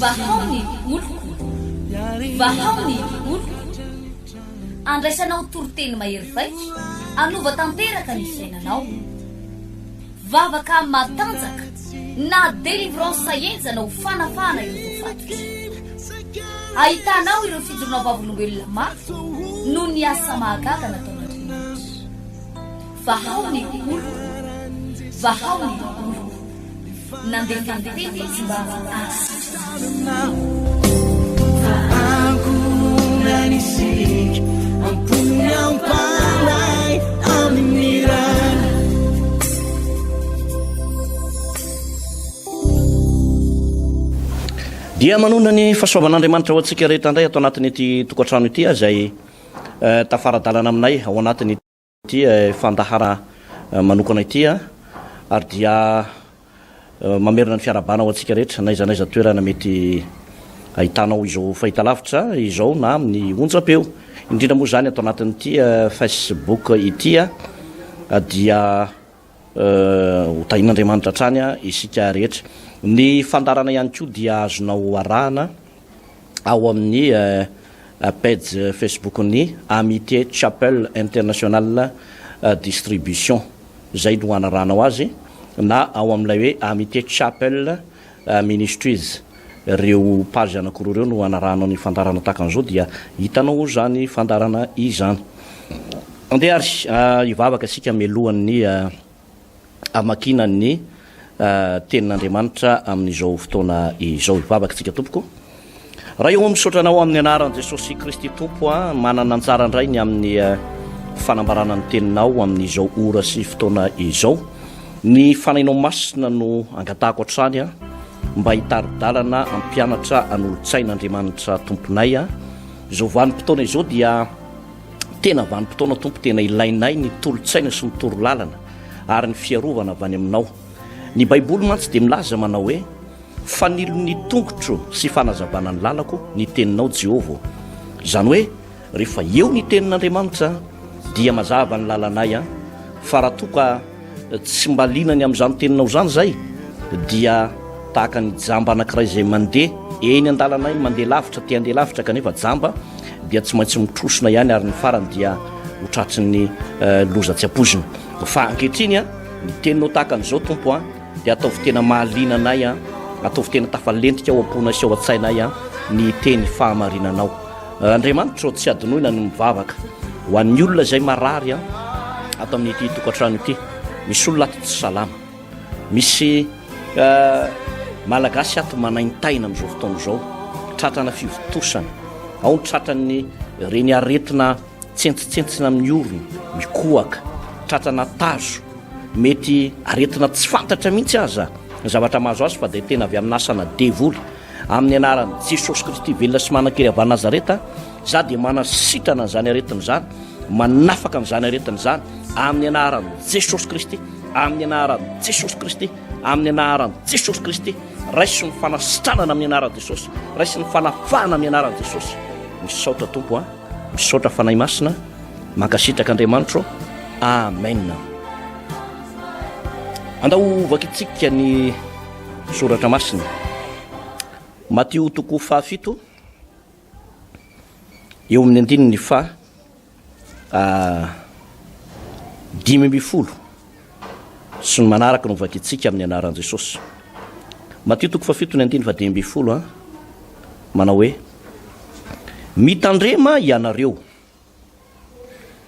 Vahao ny oloko, vahao ny oloko. Andraisanao toriteny mahery vaika hanova tanteraka ny fiainanao. Vavaka matanjaka na délivrance henjana ho fanafahana ireo voafatotra. Ahitanao ireo fijoroana vavolombelona mafy noho ny asa mahagaga nataon'Andriamanitra. Vahao ny oloko, vahao ny oloko. Nandefa ny teny izy mba hahasitrana Dia manonona ny fahasoavan'Andriamanitra ho antsika rehetra indray ato anatin'ity tokantrano ity izay eh, tafara-dalana aminay ao anatin'ny Ity fandaharana manokana ity ary dia mamerina ny fiarahabana ho antsika rehetra n'aiza n'aiza toerana mety ahitanao izao fahitalavitra izao na amin'ny onjam-peo indrindra moa izany ato anatin'ity Facebook ity dia ho tahian'Andriamanitra hatrany isika rehetra. Ny fandaharana ihany koa dia azonao arahana ao amin'ny page Facebook-n'ny Amitié Chapel International Distribution, izay no anarahanao azy, na ao amin'ilay hoe Amitié Chapel Ministries. Ireo page anankiroa ireo no anarahanao ny fandaharana tahaka an'izao dia hitanao izany fandaharana izany. Andeha ary hivavaka isika mialohan'ny hamakiana ny tenin'Andriamanitra amin'izao fotoana izao. Hivavaka isika tompoko. Ray ô, misaotra anao amin'ny anaran'i Jesosy Kristy Tompo a, manana anjara indray ny amin'ny fanambarana ny teninao amin'izao ora sy fotoana izao. Ny Fanahinao Masina no angatahako hatrany a, mba hitari-dalana hampianatra hanolo-tsaina Andriamanitra Tomponay a. Izao vanim-potoana izao dia tena vanim-potoana Tompo tena ilainay ny tolo-tsaina sy ny toro-lalana ary ny fiarovana avy any aminao. Ny Baiboly mantsy dia milaza manao hoe, Fanilo ny tongotro sy fanazavana ny lalako ny teninao Jehovah ô. Izany hoe rehefa eo ny tenin'Andriamanitra dia mazava ny lalanay an, fa raha toa ka tsy mba liana ny amin'izany teninao izany izay dia tahaka ny jamba anankiray izay mandeha eny an-dalana eny, mandeha lavitra, te handeha lavitra kanefa jamba dia tsy maintsy mitrosona ihany ary ny farany dia ho tratry ny eh, loza tsy ampoizina. Fa ankehitriny an, ny teninao tahaka an'izao Tompo an, dia ataovy tena mahaliana anay an, ataovy tena tafalentika ao am-ponay sy ao an-tsainay an, ny teny fahamarinanao. Andriamanitra ô, tsy adinoina ny mivavaka ho an'ny olona izay marary an, ato amin'ity tokantrano ity. Misy olona ato tsy salama. Misy Malagasy ato manaintaina amin'izao fotoana izao, tratrana fivontosana. Ao ny tratran'ny ireny aretina tsentsintsentsina amin'ny orona, mikohaka, tratrana tazo, mety aretina tsy fantatra mihitsy aza ny zavatra mahazo azy fa dia tena avy amina asana devoly. Amin'ny anaran'i Jesosy Kristy velona sy manan-kery avy any Nazareta, izaho dia manasitrana an'izany aretina izany, manafaka an'izany aretina izany, amin'ny anaran'i Jesosy Kristy, amin'ny anaran'i Jesosy Kristy, amin'ny anaran'i Jesosy Kristy. Raiso ny fanasitranana amin'ny anaran'i Jesosy, raiso ny fanafahana amin'ny anaran'i Jesosy. Misaotra Tompo a, misaotra Fanahy Masina, mankasitraka Andriamanitro. Amen. Andao vakintsika ny Soratra Masina. Matio toko fahafito, eo amin'ny andininy faha 15 sy ny manaraka no vakintsika amin'ny anaran'i Jesosy. Matio toko fahafito ny andininy faha 15 manao hoe, Mitandrema ianareo,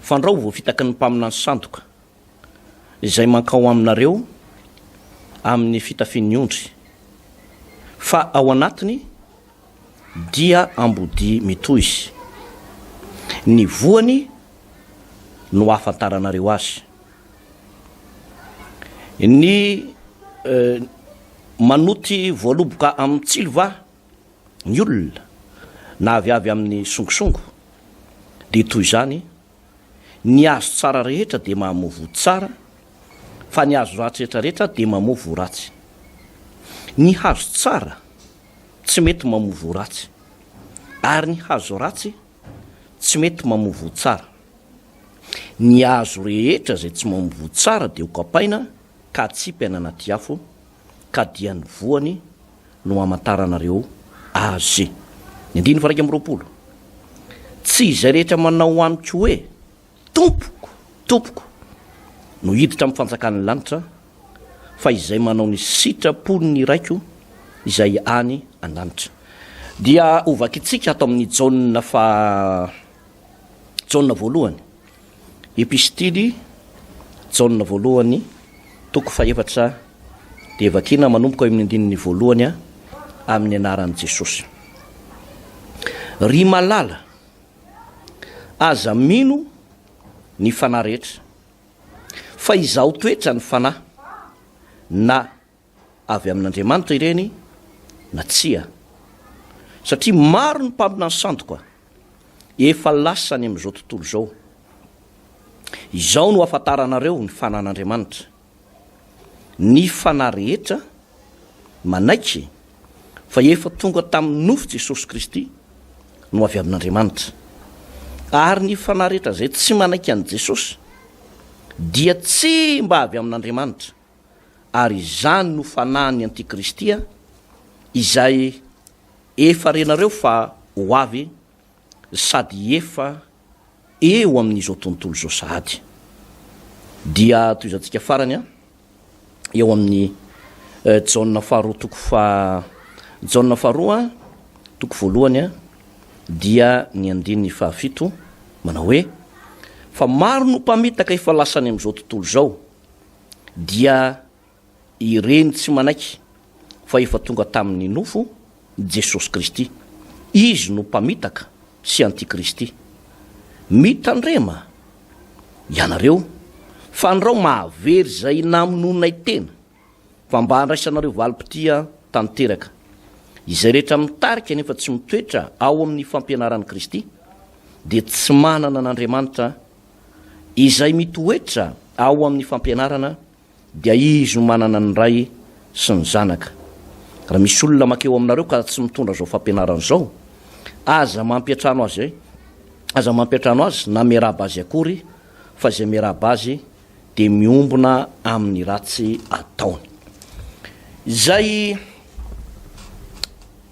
fandrao voafitaky ny mpaminany sandoka, izay mankao aminareo amin'ny fitafian'ny ondry, fa ao anatiny dia ambodia mitohy. Ny voany no ahafantaranareo azy. Ny manoty voaloboka amin'ny tsilo va ny olona, na avy avy amin'ny songosongo, dia toy izany Ny hazo tsara rehetra dia mamoa voa tsara, fa ny hazo ratsy rehetra rehetra dia mamoa voa ratsy. Ny hazo tsara tsy mety mamoa voa ratsy, ary ny hazo ratsy tsy mety mamoa voa tsara. Ny hazo rehetra izay tsy mamoa voa tsara dia hokapaina ka atsipy any anaty afo, ka dia ny voany no hamantaranareo. azy. Ny andininy faha 21, Tsy izay rehetra manao amiko hoe, Tompoko, Tompoko, no hiditra amin'ny fanjakan'ny lanitra, fa izay manao ny sitrapon'ny Raiko izay any an-danitra. Dia hovakintsika ato amin'ny Jaona faha Jaona voalohany, Epistily Jaona voalohany, toko fahefatra, dia vakiana manomboka eo amin'ny andininy voalohany amin'ny anaran'i Jesosy. Ry malala, aza mino ny fanahy rehetra, fa izaho toetra ny fanahy, na avy amin'Andriamanitra ireny na tsia, satria maro ny mpaminany sandoka efa lasa any amin'izao tontolo izao. Izao no ahafantaranareo ny fanan'Andriamanitra, ny fanahy rehetra manaiky fa efa tonga tamin'ny nofo Jesosy Kristy no avy amin'Andriamanitra, ary ny fanahy rehetra izay tsy manaiky an'i Jesosy dia tsy mba avy amin'Andriamanitra. ary izany no fanahin'ny antikristy izay efa renareo fa ho avy sady efa eo amin'izao tontolo izao sahady. Dia tohizantsika farany eo amin'ny Jaona faharoa toko fa Jaona faharoa toko voalohany dia ny andininy fahafito manao hoe fa maro no mpamitaka efa lasa any amin'izao tontolo izao dia ireny tsy manaiky fa efa tonga tamin'ny nofo Jesosy Kristy. Izy no mpamitaka sy antikristy. Mitandrema ianareo fandrao mahavery izay namonoanay tena fa mba handraisanareo valim-pitia tanteraka. Izay rehetra mitarika nefa tsy mitoetra ao amin'ny fampianaran'i Kristy dia tsy manana an'Andriamanitra Izay mitoetra ao amin'ny fampianarana dia izy no manana ny Ray sy ny Zanaka. Raha misy olona mankeo aminareo ka tsy mitondra izao fampianarana izao, aza mampiantrano azy, aza mampiantrano azy na miarahaba azy akory, fa izay miarahaba azy dia miombona amin'ny ratsy ataony. Izay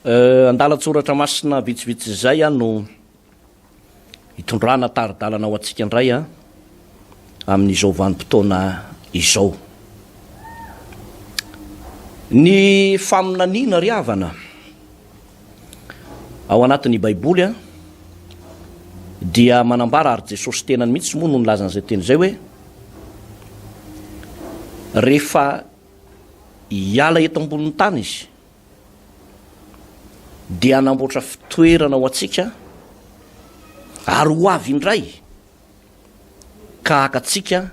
andalan-tsoratra masina vitsivitsy izay no Hitondrana tari-dalana ho antsika indray amin'izao vanim-potoana izao. Ny faminaniana ry havana ao anatin'ny Baiboly dia manambara ary Jesosy tenany mihitsy moa no nilaza an'izay teny izay hoe rehefa hiala eto ambonin'ny tany izy dia hanamboatra fitoerana ho antsika ary ho avy indray ka haka antsika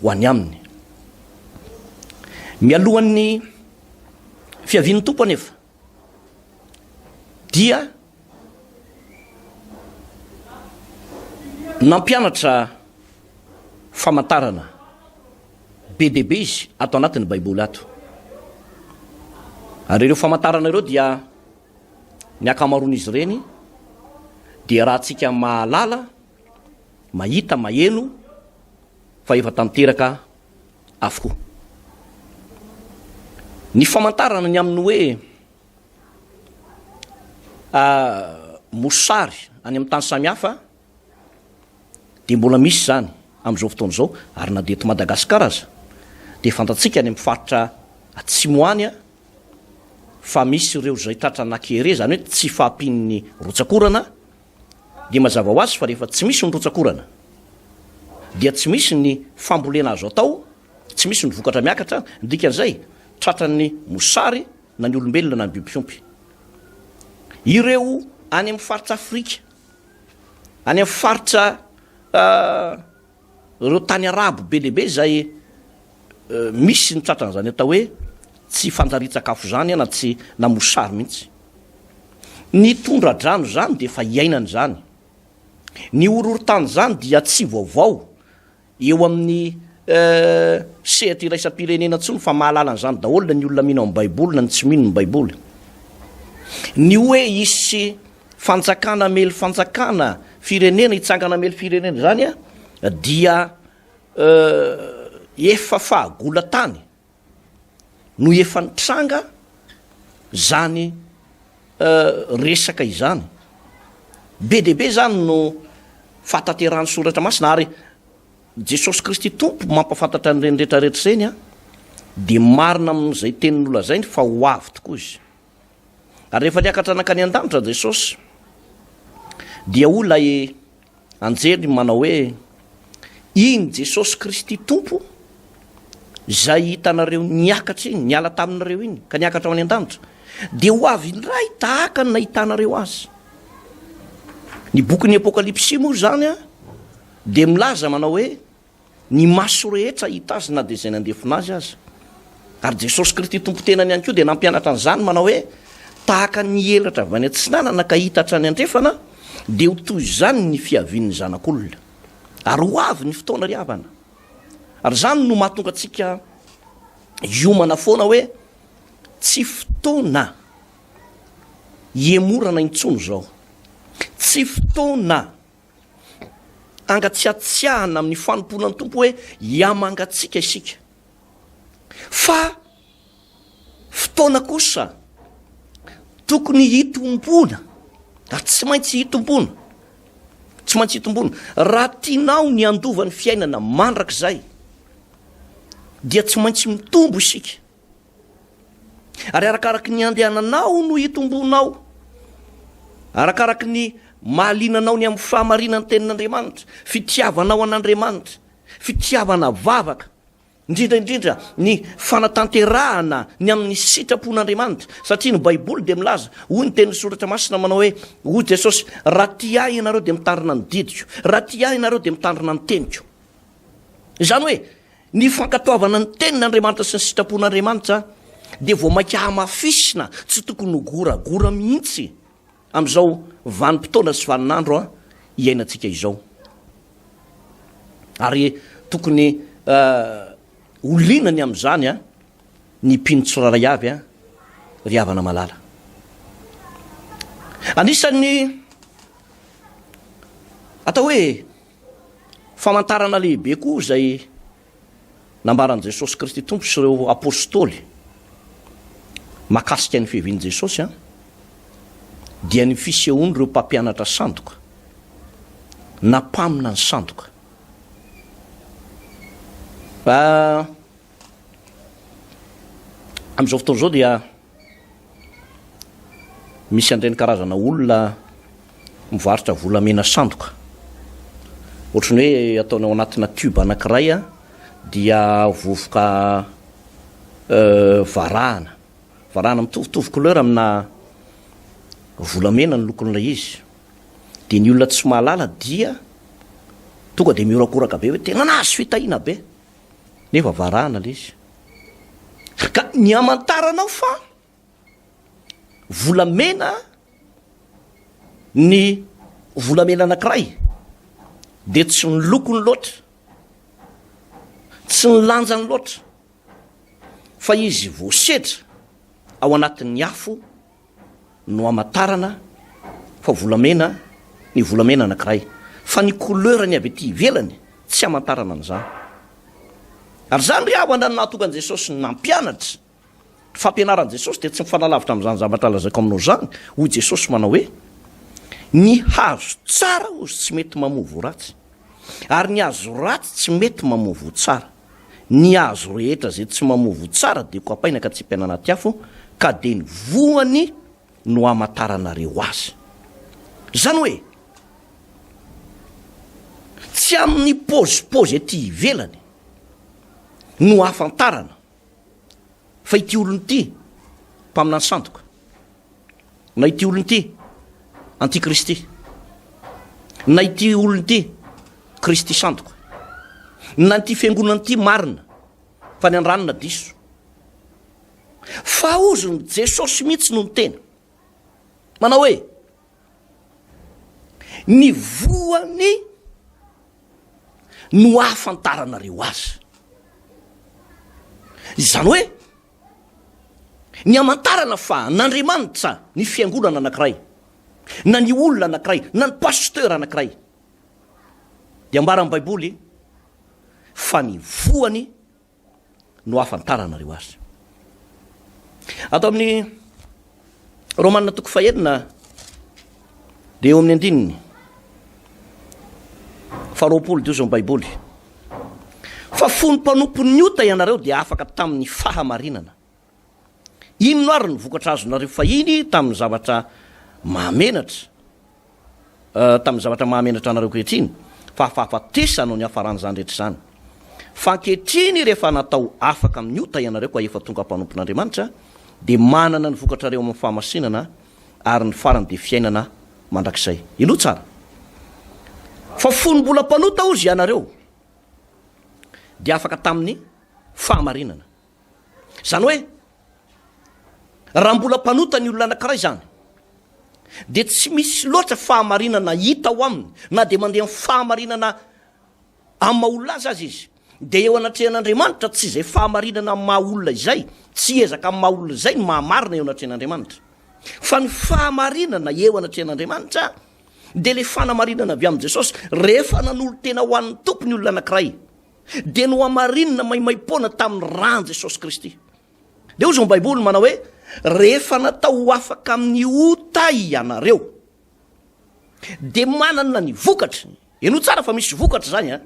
ho any aminy. Mialohan'ny fiavian'ny Tompo anefa dia nampianatra famantarana Be dia be izy ato anatin'ny Baiboly ato. Ary ireo famantarana ireo dia ny ankamaroan'izy ireny dia raha antsika mahalala, mahita, maheno fa efa tanteraka avokoa. Ny famantarana ny amin'ny hoe mosary any amin'ny tany samihafa dia mbola misy izany amin'izao fotoana izao ary na dia eto Madagasikara aza dia fantatsika any amin'ny faritra atsimo any fa misy ireo izay tratra nakere, izany hoe tsy fahampian'ny rotsak'orana, dia mazava ho azy fa rehefa tsy misy ny rotsak'orana dia tsy misy ny fambolena azo atao, tsy misy ny vokatra miakatra, ny dikan'izay tratran'ny mosary na ny olombelona na ny biby fiompy. Ireo any amin'ny faritra Afrika Any amin'ny faritra ireo tany arabo be dia be izay misy ny tratran'izany atao hoe tsy fanjarian-tsakafo izany na tsy na mosary mihitsy. Ny tondra-drano izany dia efa iainana izany. Ny horohorontany izany dia tsy vaovao eo amin'ny sehatra iraisam-pirenena intsony fa mahalala an'izany daholo na ny olona mino amin'ny Baiboly na ny tsy mino ny Baiboly. Ny hoe hisy fanjakana hamely fanjakana, firenena hitsangana hamely firenena izany dia efa fahagola-tany no efa nitranga izany. resaka izany. Be dia be izany no fahatanterahan'ny Soratra Masina ary Jesosy Kristy Tompo mampahafantatra an'ireny rehetra rehetra ireny dia marina amin'izay teny nolazainy fa ho avy tokoa Izy. Ary rehefa niakatra nankany an-danitra Jesosy dia hoy ilay anjely manao hoe, Iny Jesosy Kristy Tompo izay hitanareo niakatra iny, niala taminareo iny, ka niakatra ho any an-danitra, dia ho avy indray tahaka ny nahitanareo azy. Ny bokin'ny Apokalypsy moa izany dia milaza manao hoe, Ny maso rehetra hahita Azy na dia izay nandefona Azy aza. Ary Jesosy Kristy Tompo tenany ihany koa dia nampianatra an'izany manao hoe, Tahaka ny elatra avy any atsinanana ka hita hatrany andrefana, dia ho toy izany ny fiavian'ny Zanak'olona. Ary ho avy ny fotoana ry havana. Ary izany no mahatonga antsika hiomana foana hoe tsy fotoana hihemorana intsony izao. Tsy fotoana Angatsiatsiahana amin'ny fanompoana ny Tompo hoe hihamangatsiaka isika. Fa fotoana kosa tokony hitomboana, ary tsy maintsy hitomboana, tsy maintsy hitomboana. Raha tianao ny handova ny fiainana mandrakizay, dia tsy maintsy mitombo isika. Ary arakaraky ny andehananao no hitombonao, arakaraky ny mahaliana anao ny amin'ny fahamarinan'ny tenin'Andriamanitra, fitiavanao an'Andriamanitra, fitiavana vavaka, indrindra indrindra ny fanatanterahana ny amin'ny sitrapon'Andriamanitra, satria ny Baiboly dia milaza, hoy ny tenin'ny Soratra Masina manao hoe, hoy Jesosy, raha tia ahy ianareo dia mitandrina ny didiko, raha tia ahy ianareo dia mitandrina ny teniko. Izany hoe, Ny fankatoavana ny Tenin'Andriamanitra sy ny sitrapon'Andriamanitra dia vao mainka hamafisina, tsy tokony ho goragora mihitsy amin'izao vanim-potoana sy vaninandro iainantsika izao. Ary tokony ho liana ny amin'izany ny mpino tsirairay avy, ry havana malala. Anisan'ny atao hoe Famantarana lehibe koa izay nambaran'i Jesosy Kristy Tompo sy ireo Apostoly mahakasika ny fiavian'i Jesosy dia ny fisehoan'ireo mpampianatra sandoka na mpaminany sandoka. Amin'izao fotoana izao dia Misy an'ireny karazana olona mivarotra volamena sandoka. Ohatran'ny hoe ataony ao anatina tube anankiray dia vovoka varahana. Varahana mitovitovy couleur amina volamena ny lokon'ilay izy. Dia ny olona tsy mahalala dia tonga dia mihorakoraka be hoe tena nahazo fitahiana be. Nefa varahana ilay izy. Ka ny hamantaranao fa volamena ny volamena anankiray dia tsy ny lokony loatra, tsy ny lanjany loatra, fa izy voasedra ao anatin'ny afo no hamantarana fa volamena ny volamena anankiray, fa ny couleur-ny avy aty ivelany tsy hamantarana an'izany. Ary izany ry havana no nahatonga an'i Jesosy nampianatra. Ny fampianaran'i Jesosy dia tsy mifanalavitra amin'izany zavatra lazaiko aminao izany, hoy Jesosy manao hoe, Ny hazo tsara hozy tsy mety mamoa voa ratsy, ary ny hazo ratsy tsy mety mamoa voa tsara. Ny hazo rehetra izay tsy mamoa voa tsara dia hokapaina ka tsipaina anaty afo, ka dia ny voany no hamantaranareo azy. Izany hoe, tsy amin'ny paozipaozy aty ivelany no ahafantarana fa ity olona ity mpaminany sandoka, na ity olona ity antikristy, na ity olona ity kristy sandoka, na ity fiangonana ity marina fa ny andranona diso. Fa ozony Jesosy mihitsy no niteny manao hoe ny voany no ahafantaranareo azy. Izany hoe Ny hamantarana fa an'Andriamanitra ny fiangonana anankiray, na ny olona anankiray, na ny pasteur anankiray, dia ambaran'ny Baiboly fa ny voany no ahafantaranareo azy. Ato amin'ny Romana toko fahenina dia eo amin'ny andininy faharoapolo dia hoy izao ny Baiboly, Fa fony mpanompon'ny ota ianareo dia afaka tamin'ny fahamarinana. Inona ary ny vokatra azonareo fahiny tamin'ny zavatra mahamenatra, tamin'ny zavatra mahamenatra anareo ankehitriny? Fa fahafatesana no niafaran'izany rehetra izany. Fa ankehitriny rehefa natao afaka amin'ny ota ianareo ka efa tonga mpanompon'Andriamanitra, dia manana ny vokatrareo amin'ny fahamasinana, ary ny farany dia fiainana mandrakizay. Henoy tsara. Fa fony mbola mpanota hozy ianareo, dia afaka tamin'ny fahamarinana. Izany hoe, raha mbola mpanota ny olona anankiray izany, dia tsy misy loatra fahamarinana hita ao aminy, na dia mandeha amin'ny fahamarinana amin'ny maha olona azy aza izy, dia eo anatrehan'Andriamanitra tsy izay fahamarinana amin'ny maha olona izay, tsy ezaka amin'ny maha olona izay no maha marina eo anatrehan'Andriamanitra. Fa ny fahamarinana eo anatrehan'Andriamanitra dia ilay fanamarinana avy amin'i Jesosy rehefa nanolo-tena ho an'ny Tompo ny olona anankiray. dia nohamarinina maimaimpoana tamin'ny ran'i Jesosy Kristy. Dia hoy izao ny Baiboly manao hoe, rehefa natao ho afaka amin'ny ota ianareo, dia manana ny vokatry, henoy tsara fa misy vokatra izany an,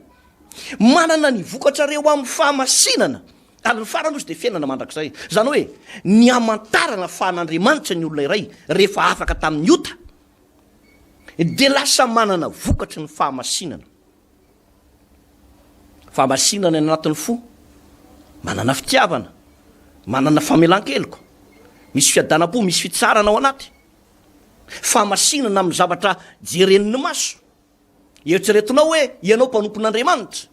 manana ny vokatrareo amin'ny fahamasinana, ary ny farany ozy dia fiainana mandrakizay. Izany hoe, ny hamantarana fa an'Andriamanitra ny olona iray rehefa afaka tamin'ny ota, dia lasa manana vokatry ny fahamasinana. Fahamasinana any anatin'ny fo, manana fitiavana, manana famelan-keloka, misy fiadanam-po, misy fitsarana ao anaty. Fahamasinana amin'ny zavatra jeren'ny maso. Eritreretinao hoe ianao mpanompon'Andriamanitra,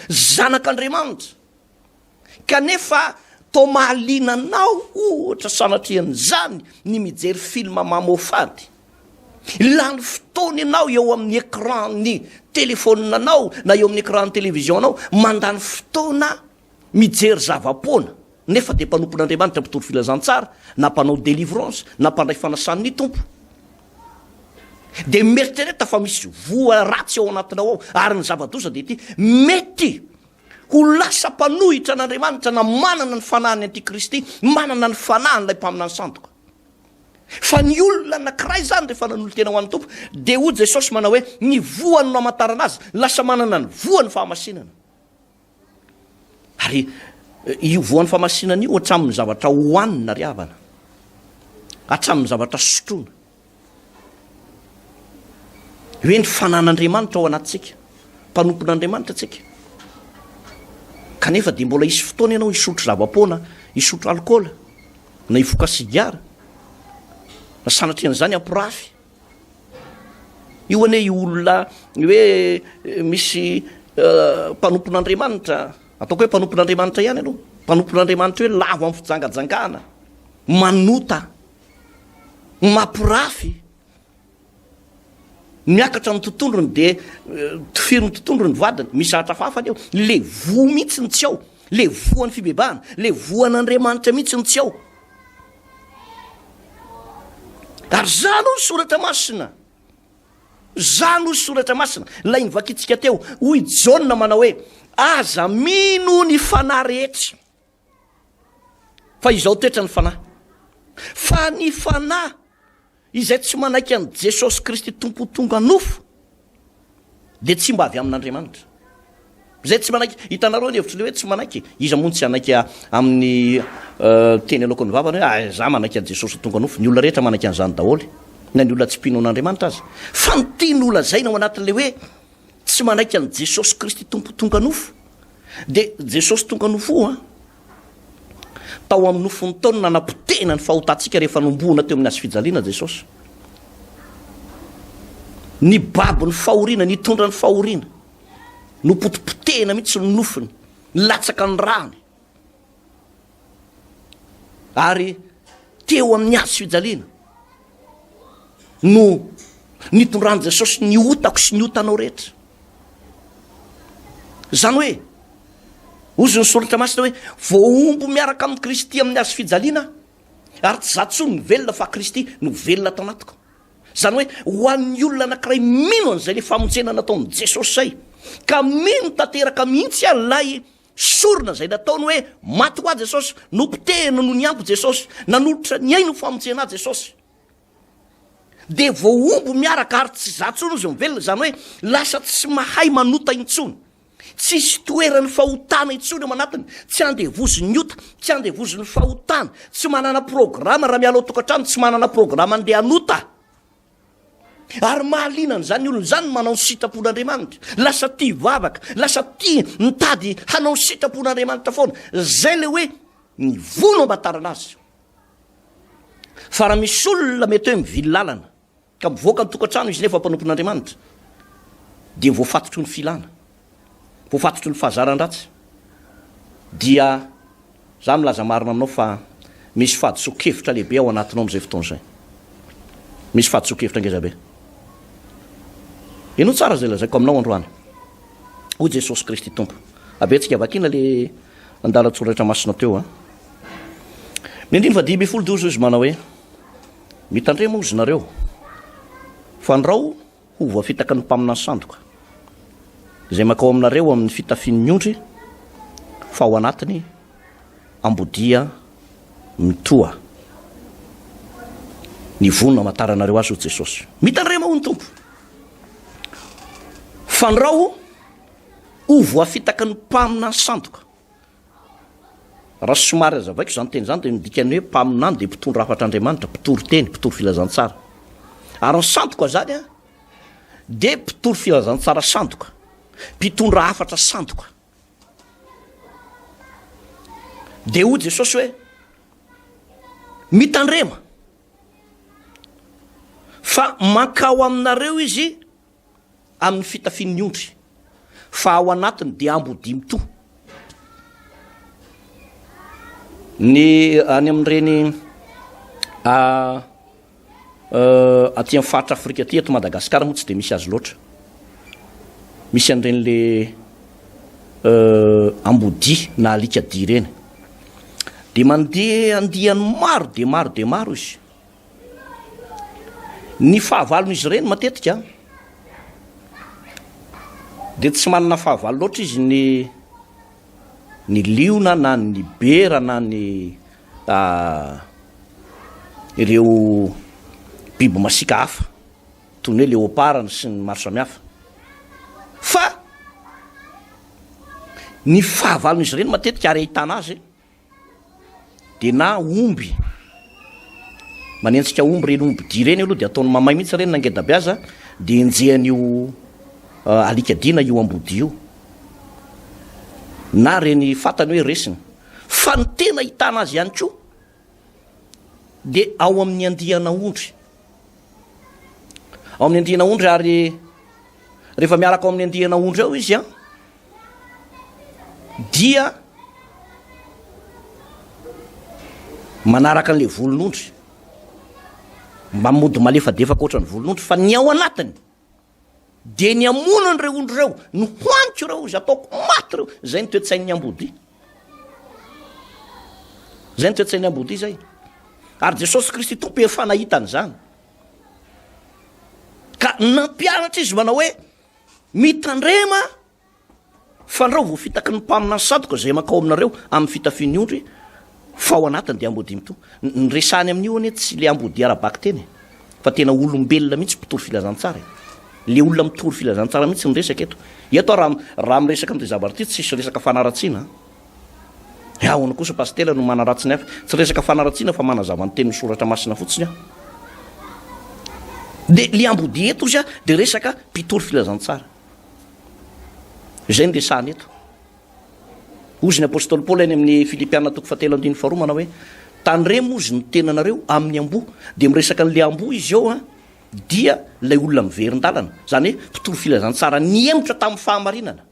zanak'Andriamanitra. Kanefa toa mahaliana anao ohatra sanatrian'izany ny mijery film mamoafady. Lany fotoana ianao eo amin'ny écran-n'ny telefaoninanao na eo amin'ny écran-n'ny télévision-nao, mandany fotoana mijery zava-poana, nefa dia mpanompon'Andriamanitra mpitory filazantsara, na mpanao délivrance, na mpandray fanasan'ny Tompo. Dia mieritrereta fa misy voa ratsy ao anatinao ao, ary ny zava-doza dia ity, mety Ho lasa mpanohitra an'Andriamanitra na manana ny fanahin'ny antikristy, manana ny fanahin'ilay mpaminany sandoka. Fa ny olona anankiray izany rehefa nanolo-tena ho an'ny Tompo, dia hoy Jesosy manao hoe, ny voany no hamantarana azy, lasa manana ny voan'ny fahamasinana. Ary eh, io voan'ny fahamasinana io hatramin'ny zavatra hohanina ry havana, hatramin'ny zavatra sotroina. Hoe ny fanan'Andriamanitra ao anatintsika, mpanompon'Andriamanitra tsika. Kanefa dia mbola hisy fotoana ianao hisotro zava-poana, hisotro alikaola, na hifoka sigara, na sanatrian'izany hampirafy. Io anie io olona hoe eh, misy eh, mpanompon'Andriamanitra, ataoko hoe mpanompon'Andriamanitra ihany aloha, mpanompon'Andriamanitra hoe lavo amin'ny fijangajangana, manota. Mampirafy. Miakatra ny tontondrony dia tifiro ny tontondrony ny vadiny. Misy zavatra hafahafa anie ao. Le voa mihitsy no tsy ao. Le voan'ny fibebahana, le voan'Andriamanitra mihitsy no tsy ao. Ary zany hoy ny soratra masina. Zany hoy soratra masina, ilay novakintsika teo. Hoy Jaona manao hoe, aza mino ny fanahy rehetra. Fa izao toetra ny fanahy. Fa ny fanahy izay tsy manaiky an'i Jesosy Kristy Tompo ho tonga nofo dia tsy mba avy amin'Andriamanitra. Izay tsy manaiky, hitanareo ny hevitry le hoe tsy manaiky, iza moa no tsy hanaiky amin'ny teny aloaky ny vavany hoe ah, za manaiky an'i Jesosy ho tonga nofo, ny olona rehetra manaiky an'izany daholo, na ny olona tsy mpino an'Andriamanitra aza. Fa ny tiany holazaina ao anatin'ilay hoe tsy manaiky an'i Jesosy Kristy Tompo tonga nofo, dia Jesosy tonga nofo io an, tao amin'ny nofony tao no nanapotehina ny fahotantsika rehefa nombohona teo amin'ny hazo fijaliana Jesosy. Nibaby ny fahoriana, nitondra ny fahoriana, nopotipotehina mihitsy ny nofony, nilatsaka ny rany. Ary teo amin'ny hazo fijaliana no nitondran'i Jesosy ny otako sy ny otanao rehetra. Izany hoe, hozy ny soratra masina hoe, voahombo miaraka amin'i Kristy amin'ny hazo fijaliana aho, ary tsy izaho intsony no velona fa Kristy no velona ato anatiko. Izany hoe, ho an'ny olona anankiray mino an'izay le famonjena nataon'i Jesosy izay, ka mino tanteraka mihitsy ilay Sorona izay nataony hoe maty ho ahy Jesosy, nopotehina noho ny amiko Jesosy, nanolotra ny ainy ho famonjena ahy Jesosy. Dia voahombo miaraka ary tsy za tsony ozy mivelona, izany hoe lasa tsy mahay manota intsony. Tsisy toeran'ny fahotana intsony ao anatiny, tsy andevozin'ny ota, tsy andevozin'ny fahotana, tsy manana programa raha miala ao tokantrano, tsy manana programa andeha hanota. Ary mahaliana an'izany olona izany ny manao ny sitrapon'Andriamanitra. Lasa tia vavaka, lasa tia mitady hanao ny sitrapon'Andriamanitra foana. Izay ilay hoe ny voa no amantarana azy. Fa raha misy olona mety hoe mivily lalana, ka mivoaka ny tokantrano izy nefa mpanompon'Andriamanitra, dia voafatotry ny filana, voafatotry ny fahazaran-dratsy, dia za milaza marina aminao fa misy fahadisoan-kevitra lehibe ao anatinao amin'izay fotoana izay. Misy fahadisoan-kevitra ngeza be. Henoy tsara izay lazaiko aminao androany. Hoy Jesosy Kristy Tompo. Abentsika vakina le andalan-tsoratra masina teo a. Ny andininy faha-15 dia hoy izy manao hoe, Mitandrema hozy nareo, fandrao ho voafitaky ny mpaminany sandoka, izay mankao aminareo amin'ny fitafian'ny ondry, fa ao anatiny ambodia mitoha ny vono hamantaranareo azy, hoy Jesosy. Mitandrema hoy ny Tompo, fandrao ho voafitaky ny mpaminany sandoka. Raha somary azavaiko izany teny izany dia ny dikan'ny hoe mpaminany dia mpitondra hafatr'Andriamanitra, mpitory teny, mpitory filazantsara. Ary ny sandoka izany an, dia mpitory filazantsara sandoka, mpitondra hafatra sandoka. Dia hoy Jesosy hoe, mitandrema fa mankao aminareo izy amin'ny fitafian'ny ondry, fa ao anatiny dia ambodia mitoha. Ny any amin'ireny aty amin'ny faritra Afrika aty, eto Madagasikara moa tsy dia misy azy loatra. Misy an'ireny le ambodia na alikadia ireny. Dia mandeha andiany maro dia maro dia maro izy. Ny fahavalon'izy ireny matetika dia tsy manana fahavalo loatra izy ny ny liona na ny bera na ny ireo biby masiaka hafa toy ny hoe léopard sy ny maro samihafa fa ny fahavalon'izy ireny matetika ary ahitana azy Dia na omby, manenjika omby ireny omby dia ireny aloha dia ataony mamay mihitsy ireny na ngeda be aza dia enjehan'io alika dia na io ambodia io. Na ireny fantany hoe resiny. Fa ny tena ahitana azy ihany koa dia ao amin'ny andiana ondry. Ao amin'ny andiana ondry ary rehefa miaraka ao amin'ny andiana ondry ao izy an, dia manaraka an'ilay volon'ondry, mba mody malefadefaka ohatran'ny volon'ondry, fa ny ao anatiny dia ny hamono an'ireo ondry ireo, ny hohaniko ireo izy, ataoko maty ireo, izay ny toe-tsain'ny ambodia. Izay ny toe-tsain'ny ambodia izay. Ary Jesosy Kristy Tompo efa nahita an'izany. Ka nampianatra izy manao hoe, Mitandrema fandrao voafitaky ny mpaminany sadoka izay mankao aminareo amin'ny fitafian'ny ondry fa ao anatiny dia ambodia mitoha. Ny resahany amin'io anie tsy le ambodia ara-bakiteny e, fa tena olombelona mihitsy mpitory filazantsara e. Le olona mitory filazantsara mihitsy ny resaka eto. Eto aho raha raha miresaka amin'ity zavatra ity tsisy resaka fanaratsiana an. He ahoana kosa Pasitera no manaratsy ny hafa? Tsy resaka fanaratsiana fa manazava ny tenin'ny soratra masina fotsiny aho. Dia le ambodia eto ozy dia resaka mpitory filazantsara. Izay no resahana eto. Hozy ny apostoly Paoly any amin'ny Filipiana toko fahatelo andininy faharoa manao hoe tandremo hozy ny tenanareo amin'ny amboa. Dia miresaka an'le amboa izy eo an, dia ilay olona miverin-dalana. Izany hoe mpitory filazantsara nihemotra tamin'ny fahamarinana.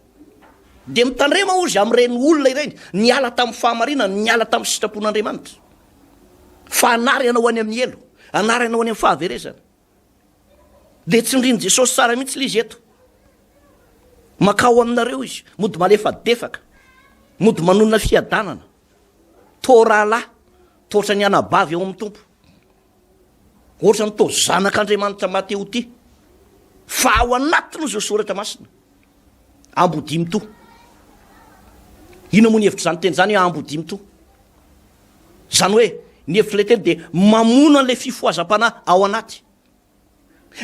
Dia mitandrema hozy amin'ireny olona ireny, niala tamin'ny fahamarinana, niala tamin'ny sitrapon'Andriamanitra. Fa hanary anao any amin'ny helo, hanary anao any amin'ny fahaverezana. Dia tsindrin'i Jesosy tsara mihitsy ilay izy eto. Makao aminareo izy, mody malefadefaka, mody manonona fiadanana, toa rahalahy, toa ohatran'ny anabavy ao amin'ny Tompo. Ohatran'ny toa zanak'Andriamanitra Mateo ity. Fa ao anatiny izao soratra masina. Ambodia mitoha. Inona moa ny hevitr'izany teny izany hoe ambodia mitoha? Izany hoe ny hevitr'ilay teny dia mamono an'ilay fifohazam-panahy ao anaty.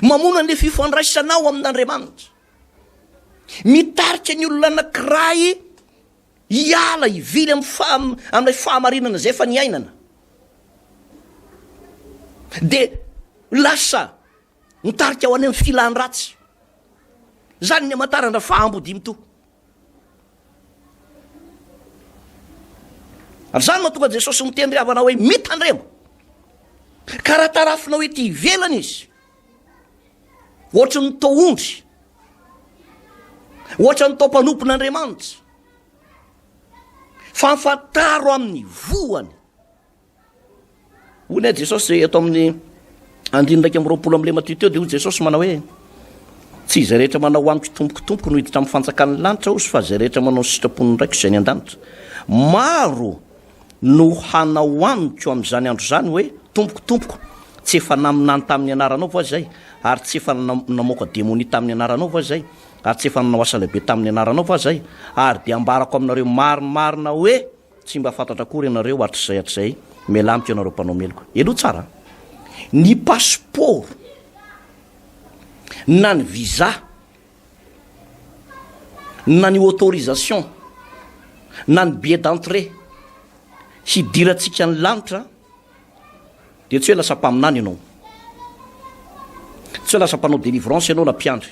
Mamono an'ilay fifandraisanao amin'Andriamanitra. Mitarika ny olona anankiray hiala, hivily amin'ny faha, amin'ilay fahamarinana izay efa niainana. Dia lasa mitarika ho any amin'ny filan-dratsy. Izany ny amantarana fa ambodia mitohy. Ary izany no mahatonga Jesosy miteny ry havana hoe mitandrema. Ka raha tarafinao ety ivelany izy, ohatry ny toa ondry, ohatry ny toa mpanompon'Andriamanitra, fa fantaro amin'ny voany. Hoy anie Jesosy eto amin'ny andininy 21 amin'ilay Matio teo dia hoy Jesosy manao hoe tsy izay rehetra manao amiko tompoko tompoko no hiditra amin'ny fanjakan'ny lanitra hozy fa izay rehetra manao ny sitrapon'ny raiko izay any an-danitra. Maro no hanao amiko amin'izany andro izany hoe tompoko tompoko tsy efa naminany tamin'ny anaranao va izay ary tsy efa namoaka demonia tamin'ny anaranao va izay ary tsy efa nanao asa lehibe tamin'ny anaranao va izay ary dia ambarako aminareo marimarina hoe Tsy mba fantatra akory ianareo hatrizay hatrizay, mialà amiko ianareo mpanao meloka. Henoy tsara an! Ny passeport na ny visa na ny autorisation na ny billet d'entrée hidirantsika ny lanitra dia tsy hoe lasa mpaminany ianao, tsy hoe lasa mpanao délivrance ianao na mpiandry.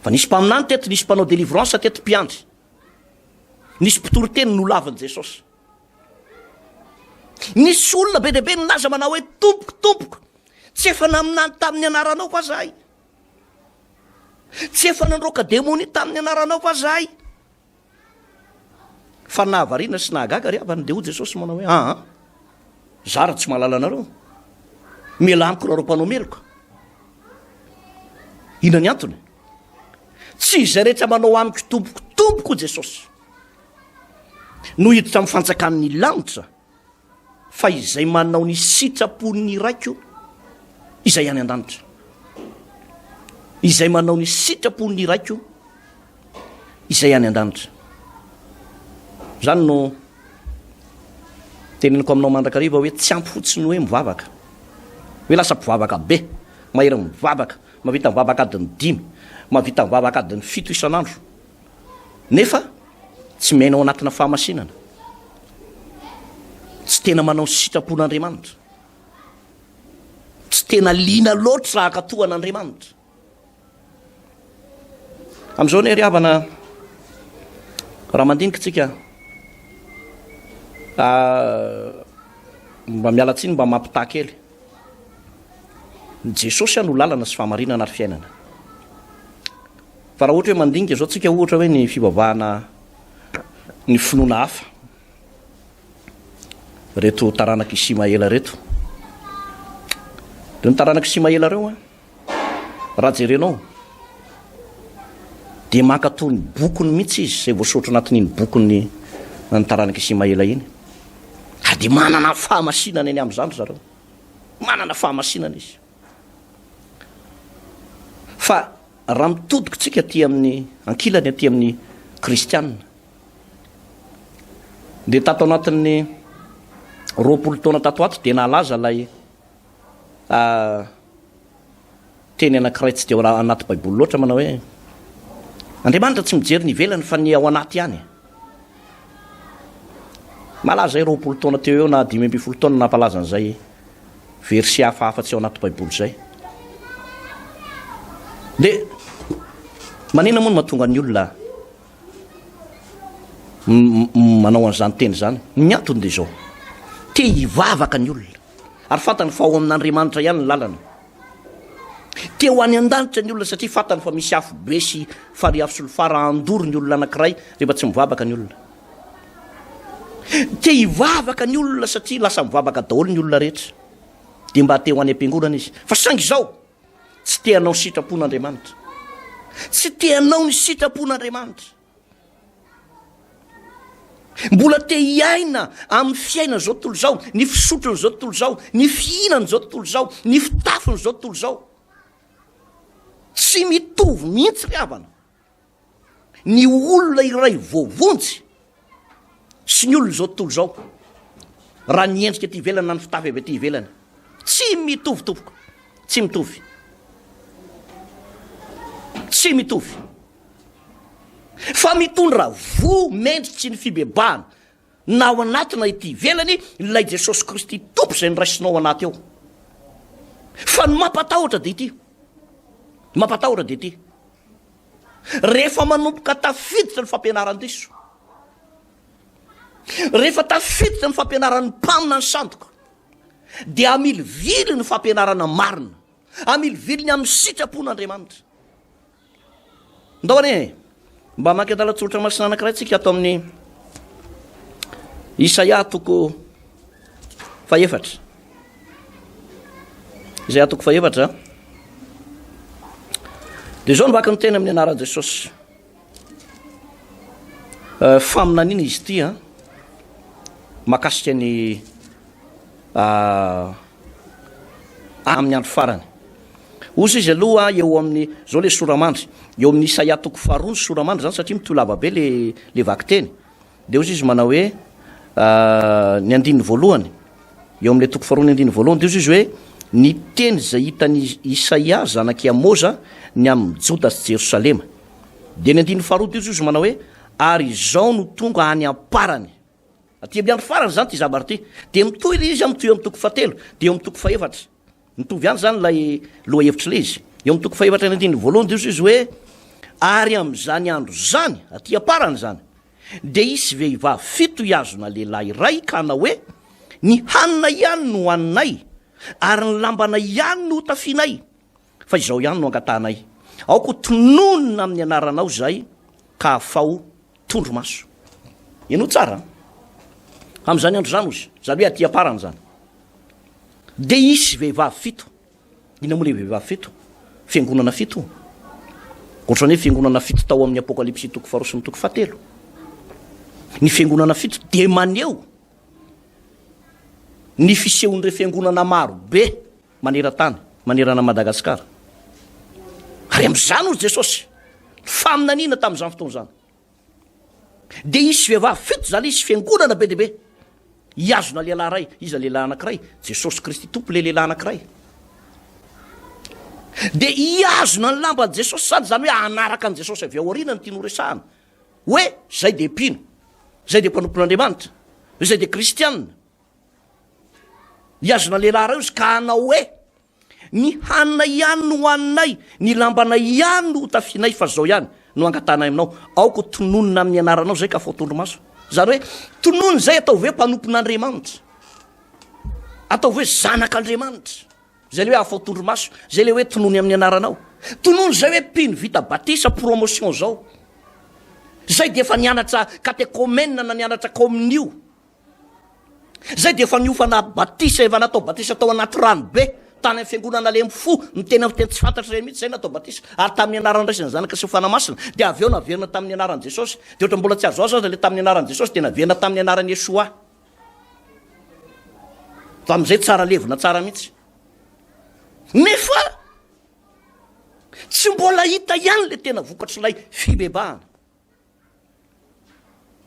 Fa nisy mpaminany teto, nisy mpanao délivrance teto, mpiandry. Nisy mpitoriteny nolavin'i Jesosy. Nisy olona be dia be nilaza manao hoe, Tompoko, Tompoko, tsy efa naminany tamin'ny anaranao va zahay? Tsy efa nandroaka demonia tamin'ny anaranao va zahay? Fa nahavariana sy nahagaga ry havana, dia hoy Jesosy manao hoe, Aa, za raha tsy mahalala anareo, mialà amiko nareo mpanao meloka. Inona ny antony? Tsy izay rehetra manao amiko tompoko tompoko hoy Jesosy no hiditra amin'ny fanjakan'ny lanitra fa izay manao ny sitrapon'ny Raiko izay any an-danitra. Izay manao ny sitrapon'ny Raiko izay any an-danitra. Izany no teneniko aminao mandrakariva hoe tsy ampy fotsiny hoe mivavaka. Hoe lasa mpivavaka be, mahery mivavaka. Mahavita mivavaka adiny dimy, mahavita mivavaka adiny fito isan'andro, nefa tsy miaina ao anatina fahamasinana, tsy tena manao ny sitrapon'Andriamanitra, tsy tena liana loatra hankatò an'Andriamanitra. Amin'izao anie ry havana, raha mandinika tsika, ah, mba miala tsiny mba mampitaha kely. Ny Jesosy no lalana sy fahamarinana ary fiainana. Fa raha ohatra hoe mandinika izao tsika ohatra hoe ny fivavahana ny finoana hafa, reto taranak'i Isimaela reto, ireo taranak'i Isimaela ireo an, raha jerenao dia mankatò ny bokiny mihitsy izy izay voasoratra anatin'iny bokin'ny ny taranak'i Isimaela iny, ary dia manana ny fahamasinana eny amin'izany ry zareo. Manana fahamasinana izy. Fa raha mitodika tsika aty amin'ny ankilany aty amin'ny kristiana dia tato anatin'ny 20 taona tato ato dia nahalaza ilay ah, teny anankiray tsy dia ao anaty baiboly loatra manao hoe Andriamanitra tsy mijery ny ivelany fa ny ao anaty ihany. Malaza izay 20 taona teo eo na 15 taona nampalaza an'izay verset hafahafa tsy ao anaty baiboly izay. Dia manina moa no mahatonga ny olona manao an'izany teny izany? Ny antony dia izao, te hivavaka ny olona ary fantany fa ao amin'Andriamanitra ihany ny lalana. Te ho any an-danitra ny olona satria fantany fa misy afo be sy farihy afo solifara handoro ny olona anankiray rehefa tsy mivavaka ny olona. Te hivavaka ny olona satria lasa mivavaka daholo ny olona rehetra. Dia mba te ho any am-piangonana izy. Fa saingy izao, tsy te hanao ny sitrapon'Andriamanitra. Tsy te hanao ny sitrapon'Andriamanitra. Mbola te hiaina amin'ny fiainan'izao tontolo izao, ny fisotron'izao tontolo izao, ny fihinan'izao tontolo izao, ny fitafin'izao tontolo izao. Tsy mitovy mihitsy ry havana ny olona iray voavonjy sy ny olon'izao tontolo izao raha ny endrika aty ivelany na ny fitafy avy aty ivelany. Tsy mitovy tompoko. Tsy mitovy. Tsy mitovy. Fa mitondra voa mendriky ny fibebahana na ao anaty na ety ivelany ilay Jesosy Kristy Tompo izay noraisinao ao anaty ao. Fa ny mampatahotra dia ity. Ny mampatahotra dia ity. Rehefa manomboka tafiditra ny fampianaran-diso, rehefa tafiditra ny fampianaran'ny mpaminany sandoka, dia amilivily ny fampianarana marina, amilivily ny amin'ny sitrapon'Andriamanitra. Ndao anie e! Mba hamaky andalan-tsoratra masina anankiray tsika ato amin'ny Isaia toko fahefatra. Isaia toko fahefatra. Dia izao no vaky ny teny amin'ny anaran'i Jesosy. Eh, faminaniana izy ity a makasika ny ah, amin'ny andro farany. Ozy izy aloha eo amin'ny, zao le soramandry, eo amin'ny Isaia toko faharoa ny soramandry zany satria mitohy lava be le le vakiteny. De ozy izy manao hoe ny andininy voalohany, eo amin'le toko faharoa ny andininy voalohany de ozy izy hoe ny teny izay hitan'i Isaia zanak'i Amoza ny amin'i Joda sy Jerosalema. De ny andininy faharoa de ozy izy manao hoe ary izao no tonga any am-parany. Aty amin'ny andro farany izany ity zavatra ity. Dia mitohy ilay izy, mitohy eo amin'ny toko fahatelo, dia eo amin'ny toko fahefatra. Mitovy ihany izany ilay lohahevitra ilay izy. Eo amin'ny toko fahefatra ny andininy voalohany dia hoy izy hoe, Ary amin'izany andro izany, aty am-parany izany, dia hisy vehivavy fito hihazona lehilahy iray ka hanao hoe, Ny hanina ihany no hohaninay, ary ny lambanay ihany no hotafianay, fa izao ihany no angatahanay, aoka ho tononina amin'ny anaranao izahay, ka afaho tondromaso. Henoy tsara an! Amin'izany andro izany hozy, izany hoe aty am-parany izany, dia hisy vehivavy fito. Inona moa ilay vehivavy fito? Fiangonana fito. Ohatran'ny hoe fiangonana fito tao amin'ny Apokalypsy toko faharoa sy ny toko fahatelo. Ny fiangonana fito dia maneho ny fisehon'ireo fiangonana maro be maneran-tany, manerana Madagasikara. Ary amin'izany hoy Jesosy, faminaniana tamin'izany fotoana izany. Dia hisy vehivavy fito izany, hisy fiangonana be dia be. Hihazona lehilahy iray. Iza lehilahy anankiray? Jesosy Kristy Tompo ilay lehilahy anankiray. Dia hihazona ny lamban'i Jesosy izany, izany hoe hanaraka an'i Jesosy avy ao aoriana no tiany horesahana. Hoe izay dia mpino, izay dia mpanompon'Andriamanitra, izay dia kristianina. Hihazona lehilahy iray izy ka hanao hoe, Ny hanina ihany no hohaninay, ny lambanay ihany no hotafianay, fa izao ihany no angatahanay aminao, aoka ho tononina amin'ny anaranao izay ka voatondro-maso. Izany hoe, tonony izay ataovy hoe mpanompon'Andriamanitra, ataovy hoe zanak'Andriamanitra. Izay ilay hoe afaotondro-maso, izay ilay hoe tonony amin'ny anaranao. Tonony izay hoe mpino vita batisa, promotion izao. Izay dia efa nianatra katekomena na nianatra kominio. Zay dia efa niofana batisa, efa natao batisa tao anaty rano be, tany amin'ny fiangonana lemy fo, miteny amin'ny teny tsy fantatra ireny mihitsy zay natao batisa, ary tamin'ny anaran'ny Ray sy ny Zanaka sy ny Fanahy Masina, dia avy eo naverina tamin'ny anaran'i Jesosy, dia ohatran'ny mbola tsy azoazo aza ilay tamin'ny anaran'i Jesosy dia naverina tamin'ny anaran'i Yeshua. Fa amin'izay tsara levona tsara mihitsy. Nefa tsy mbola hita ihany ilay tena vokatr'ilay fibebahana.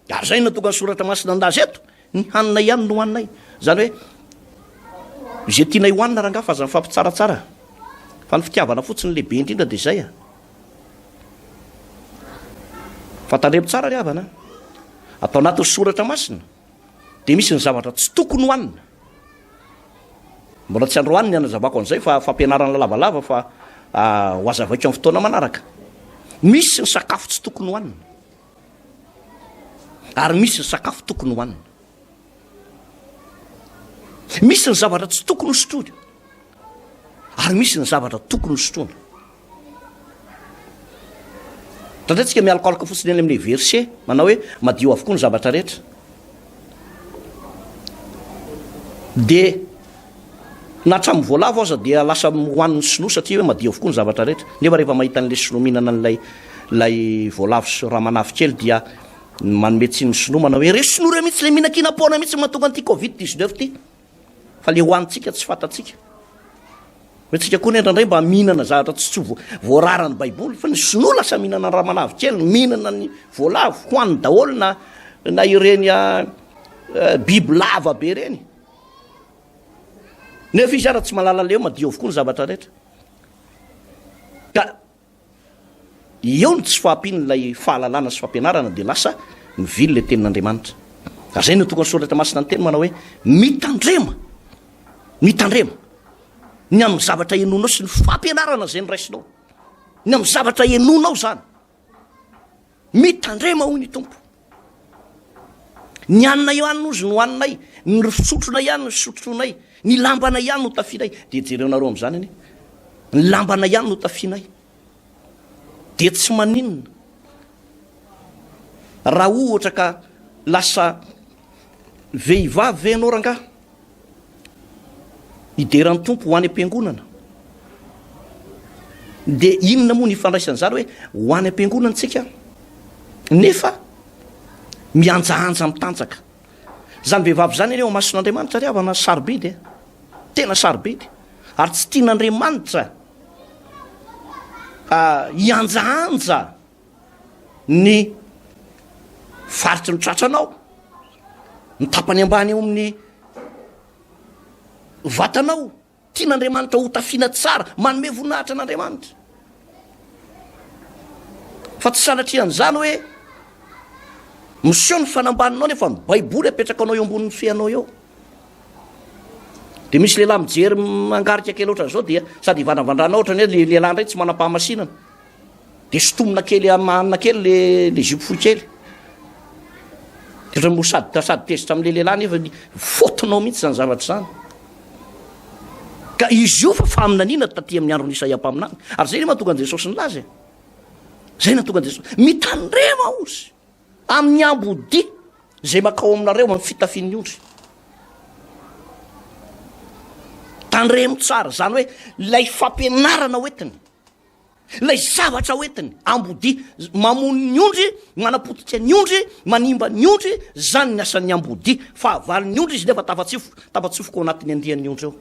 Ary izay no tonga ny soratra masina andaza eto, ny haninay ihany no hohaninay. Izany hoe izay tianay hohanina rangahy fa aza mifampitsaratsara. Fa ny fitiavana fotsiny lehibe indrindra dia izay a. Fa tandremo tsara ry havana. Atao anatin'ny soratra masina dia misy ny zavatra tsy tokony hohanina. Mbola tsy androany ny hanazavako an'izay fa fampianarana lavalava fa ho hazavaiko amin'ny fotoana manaraka. Misy ny sakafo tsy tokony hohanina ary misy ny sakafo tokony hohanina. Misy ny zavatra tsy tokony hosotroina ary misy ny zavatra tokony hosotroina. Indraindray tsika mialokaloka fotsiny eny amin'ilay verset manao hoe madio avokoa ny zavatra rehetra. Dia na hatramin'ny voalavo aza dia lasa hohanin'ny sinoa satria hoe madio avokoa ny zavatra rehetra. Nefa rehefa mahita an'ilay sinoa mihinana an'ilay ilay voalavo sy ramanavy kely dia manome tsiny ny sinoa manao hoe ireo sinoa ireo mihitsy ilay mihinan-kinam-poana mihitsy no mahatonga an'ity covid 19 ity. Fa le hohanintsika tsy fantatsika. Hoe tsika koa indraindray mba mihinana zavatra tsy tsy voararan'ny Baiboly, fa ny sinoa lasa mihinana ny ramanavy kely, mihinana ny voalavo, hohaniny daholo na na ireny ah, eh, biby lava be ireny. Nefa izy ara tsy mahalala leo, madio avokoa ny zavatra rehetra. Ka eo ny tsy fahampian'ilay fahalalana sy fampianarana dia lasa mivily ilay tenin'Andriamanitra. Ary izay no tokony soratra masina ny teny manao hoe mitandrema, mitandrema ny amin'ny zavatra henoinao sy ny fampianarana izay noraisinao. Ny amin'ny zavatra henoinao izany. Mitandrema hoy ny Tompo. Ny haninay ihany ozy no haninay, ny fisotronay ihany no fisotronay, ny lambanay ihany no tafianay. Dia jereonareo amin'izany anie. Ny lambanay ihany no tafianay. Dia tsy maninona. Raha ohatra ka lasa vehivavy ve ianao rangahy? Hidera ny Tompo ho any am-piangonana. Dia inona moa ny ifandraisan'izany hoe ho any am-piangonana tsika nefa mihanjahanja mitanjaka. Izany vehivavy izany anie eo mason'Andriamanitra ry havana sarobidy e. Tena sarobidy. Ary tsy tian'Andriamanitra hihanjahanja ny faritry ny tratranao, ny tapany ambany eo amin'ny vatanao, tian'Andriamanitra ho tafiana tsara, manome voninahitra an'Andriamanitra. Fa tsy sanatrian'izany hoe miseho ny fanambaninao nefa ny Baiboly apetraka anao eo ambonin'ny feanao eo. Dia misy lehilahy mijery mangarika kely ohatran'izao dia sady ivandravandranao ohatran'ny hoe le lehilahy indray tsy manam-pahamasinana. Dia sintomina kely amanina kely le le jupe fohy kely. Dia ohatran'ny mbo sady sady tezitra amin'le lehilahy nefa ny faute-nao mihitsy izany zavatra izany. Ka izy io fa faminaniana taty amin'ny andron'i Isaia mpaminany. Ary izay no mahatonga an'i Jesosy nilaza e. Izay nahatonga an'i Jesosy. Mitandrema ozy amin'ny ambodia izay makao aminareo amin'ny fitafian'ny ondry. Tandremo tsara, izany hoe ilay fampianarana hoentiny. Ilay zavatra hoentiny, ambodia, mamono ny ondry, manapotika ny ondry, manimba ny ondry, zany ny asan'ny ambodia. Fahavalon'ny ondry izy nefa tafatsifo, tafatsofoka ao anatin'ny andian'ny ondry ao.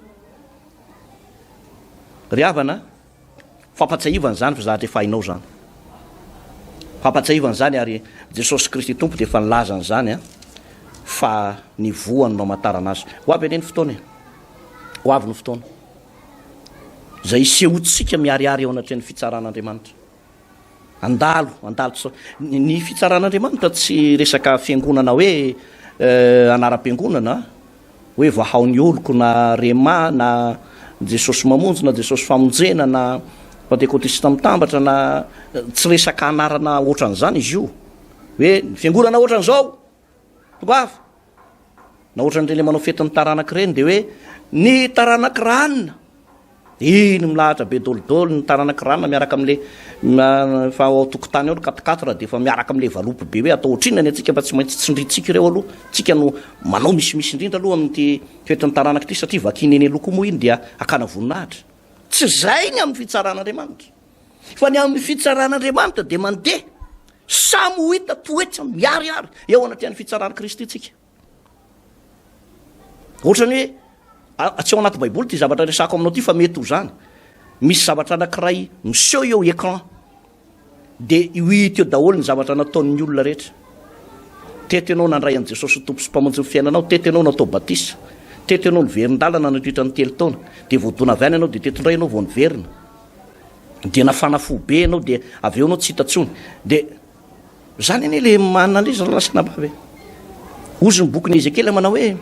Ry havana, fampatsiahivana izany fa zavatra efa hainao izany. Fampatsiahivana izany ary Jesosy Kristy Tompo dia efa nilaza an'izany an, fa ny voany no hamantarana azy. Ho avy anie ny fotoana e. Ho avy ny fotoana. Izay hisehoantsika miharihary eo anatrehan'ny fitsaran'Andriamanitra. Handalo, handalo tsy ny fitsaran'Andriamanitra tsy resaka fiangonana hoe anaram-piangonana, hoe vahao ny oloko na rema na Jesosy mamonjy na Jesosy famonjena na Pantekotista mitambatra na tsy resaka anarana ohatran'izany izy io. Hoe ny fiangonana ohatran'izao. Tongava. Na ohatran'ireny le manao fetin'ny taranaka ireny dia hoe ny taranak'i Ranona. Iny milahatra be dolidoly ny taranak'i Ranona miaraka amin'le fa ao an-tokotany ao ny quatre-quatre dia efa miaraka amin'le valopy be hoe atao ohatrinona ny antsika fa tsy maintsy tsindrintsika ireo aloha. Tsika no manao misimisy indrindra aloha amin'ity fetin'ny taranaka ity satria vakian'i Neny aloha koa moa iny dia hakana voninahitra. Tsy izay ny amin'ny fitsaran'Andriamanitra. Fa ny amin'ny fitsaran'Andriamanitra dia mandeha samy ho hita toetra miharihary eo anatrehan'ny fitsaran'i Kristy tsika. Ohatrany hoe tsy ao anaty Baiboly ity zavatra resako aminao ity fa mety ho zany. Misy zavatra anankiray miseho eo écran dia ho hita eo daholo ny zavatra nataon'ny olona rehetra. Teto ianao nandray an'i Jesosy ho Tompo sy Mpamonjy ny fiainanao, teto ianao natao batisa, teto ianao niverin-dalana nandritra ny telo taona, dia voadona avy any ianao, dia teto indray ianao vao niverina. Dia nafana fo be ianao dia avy eo ianao tsy hita intsony. Dia zany anie le manana ilay izy ry lasa anabavy e. Hozy ny bokin'i Ezekiela manao hoe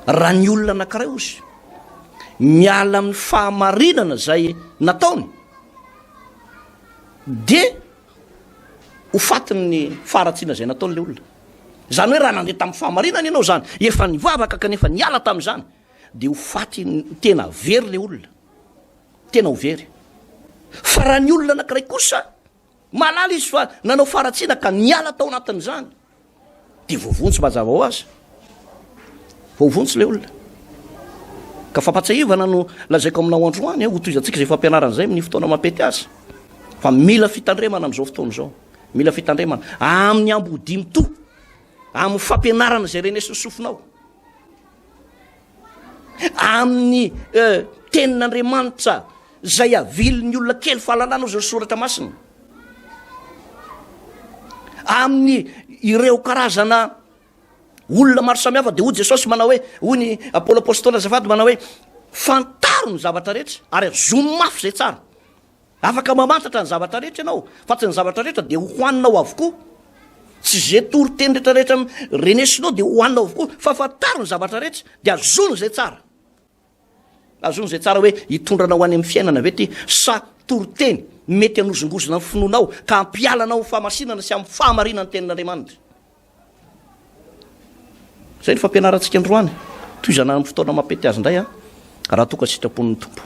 raha ny olona anankiray hozy miala amin'ny fahamarinana izay nataony dia ho fatin'ny faharatsiana izay nataony ilay olona. Izany hoe raha nandeha tamin'ny fahamarinana ianao izany, efa nivavaka kanefa niala tamin'izany, dia ho faty tena very le olona, tena ho very. Fa raha ny olona anankiray kosa mahalala izy fa nanao faharatsiana ka niala tao anatin'izany, dia voavonjy mazava ho azy, voavonjy le olona. Ka fampatsiahivana no lazaiko aminao androany, ho tohizantsika izay fampianarana izay amin'ny fotoana mampety azy, fa mila fitandremana amin'izao fotoana izao, mila fitandremana amin'ny ambodia mitohy, amin'ny fampianarana izay renesin'ny sofinao. Amin'ny tenin'Andriamanitra izay avilin'ny olona kely fahalalana ozy ny soratra masina. Amin'ny ireo karazana Olona maro samihafa dia hoy Jesosy manao hoe, hoy ny Paoly Apostoly azafady manao hoe, fantaro ny zavatra rehetra ary azomy mafy izay tsara. Afaka mamantatra ny zavatra rehetra ianao, fa tsy ny zavatra rehetra dia hohaninao avokoa. Tsy izay toriteny rehetra rehetra renesinao dia hohaninao avokoa, fa fantaro ny zavatra rehetra dia azony izay tsara. Azony izay tsara hoe hitondra anao any amin'ny fiainana ve ity sa toriteny mety hanozongozona ny finoanao ka hampiala anao amin'ny fahamasinana sy amin'ny fahamarinan'ny tenin'Andriamanitra. Izay ny fampianarantsika androany. Tohizana amin'ny fotoana mampety azy indray raha toa ka sitrapon'ny Tompo.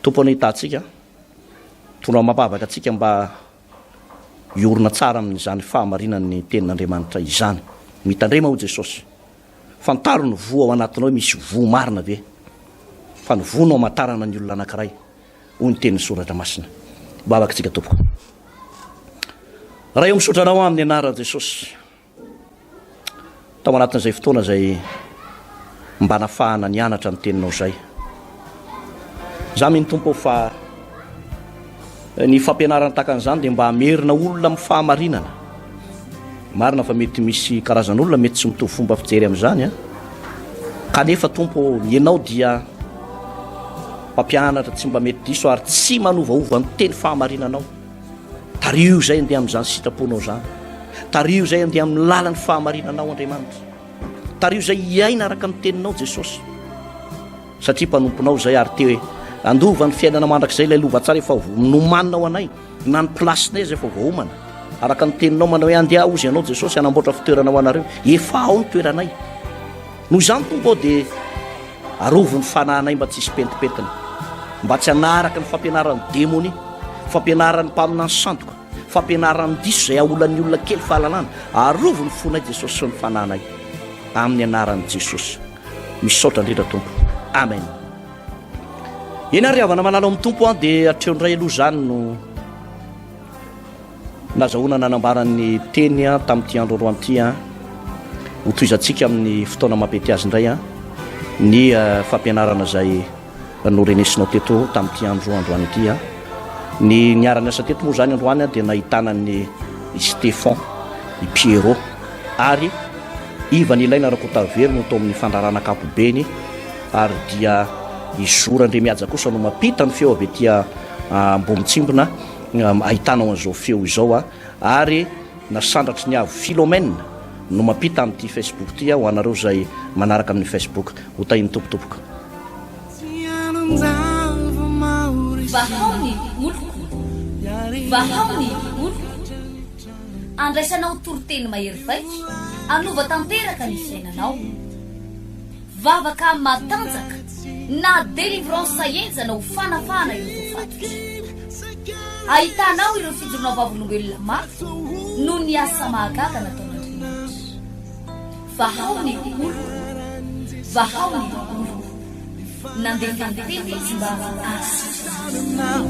Tompo anie hitaha antsika, tondra mampavaka antsika mba hiorina tsara amin'izany fahamarinan'ny tenin'Andriamanitra izany. Mitandrema hoy Jesosy. Fantaro ny voa ao anatinao hoe misy voa marina ve? Fa ny voa no amantarana ny olona anankiray, hoy ny tenin'ny Soratra Masina. Vavaka isika tompoko. Ray o misaotra anao aho amin'ny anaran'i Jesosy. Tao anatin'izay fotoana izay mba nafahana nianatra ny teninao izay. Za mino Tompo fa ny fampianarana tahaka an'izany dia mba hamerina olona amin'ny fahamarinana. Marina fa mety misy karazan'olona mety tsy mitovy fomba fijery amin'izany an. Kanefa Tompo, ianao dia mpampianatra tsy mba mety diso ary tsy manovaova ny teny fahamarinanao. Tariho izay andeha amin'izany sitraponao izany. Tariho izay andeha amin'ny lalan'ny fahamarinanao Andriamanitra. Tariho izay hiaina araka ny teninao Jesosy. Satria mpanomponao izay ary te handova ny fiainana mandrakizay ilay lova tsara efa nomanina ho anay na ny place-nay izay efa voaomana. Araka ny teninao manao hoe andeha hozy ianao Jesosy hanamboatra fitoerana ho anareo. Efa ao ny toeranay. Noho izany Tompo ô dia arovy ny fanahinay mba tsy hisy pentimpentina, mba tsy hanaraka ny fampianaran'ny demonia, fampianaran'ny mpaminany sandoka, fampianaran'ny diso izay aolan'ny olona kely fahalalana. Arovy ny fonay Jesosy sy ny fanahinay. Amin'ny anaran'i Jesosy. Misaotra indrindra Tompo. Amen. Eny ary havana malala ao amin'ny Tompo an dia hatreo indray aloha izany no Nazahoana nanambara ny teny tamin'ity andro androany ity. Hotohizantsika amin'ny fotoana mampety azy indray ny fampianarana izay norenesinao teto tamin'ity andro androany ity. Ny niara-niasa teto moa izany androany dia nahitana ny i Stéphane, i Pierrot ary Iva Nilaina Rakotovelo no tao amin'ny fandraharahana ankapobeny ary dia i Zo Randriamihaja kosa no mampita ny feo avy aty Ambohimitsimbina. Ahitanao an'izao feo izao a! Ary nasandratry ny avo Philomène no mampita amin'ity Facebook ity ho anareo izay manaraka amin'ny Facebook. Ho tahin'ny Tompo tompoko. Vahao ny oloko, vahao ny oloko. Andraisanao toriteny mahery vaika, hanova tanteraka ny fiainanao. Vavaka matanjaka na délivrance henjana ho fanafahana ireo voafatotra. Ahitanao ireo fijoroana vavolombelona mafy noho ny asa mahagaga nataon'Andriamanitra. Vahao ny oloko, vahao ny oloko. Nandefa ny teny izy mba hahasitrana azy.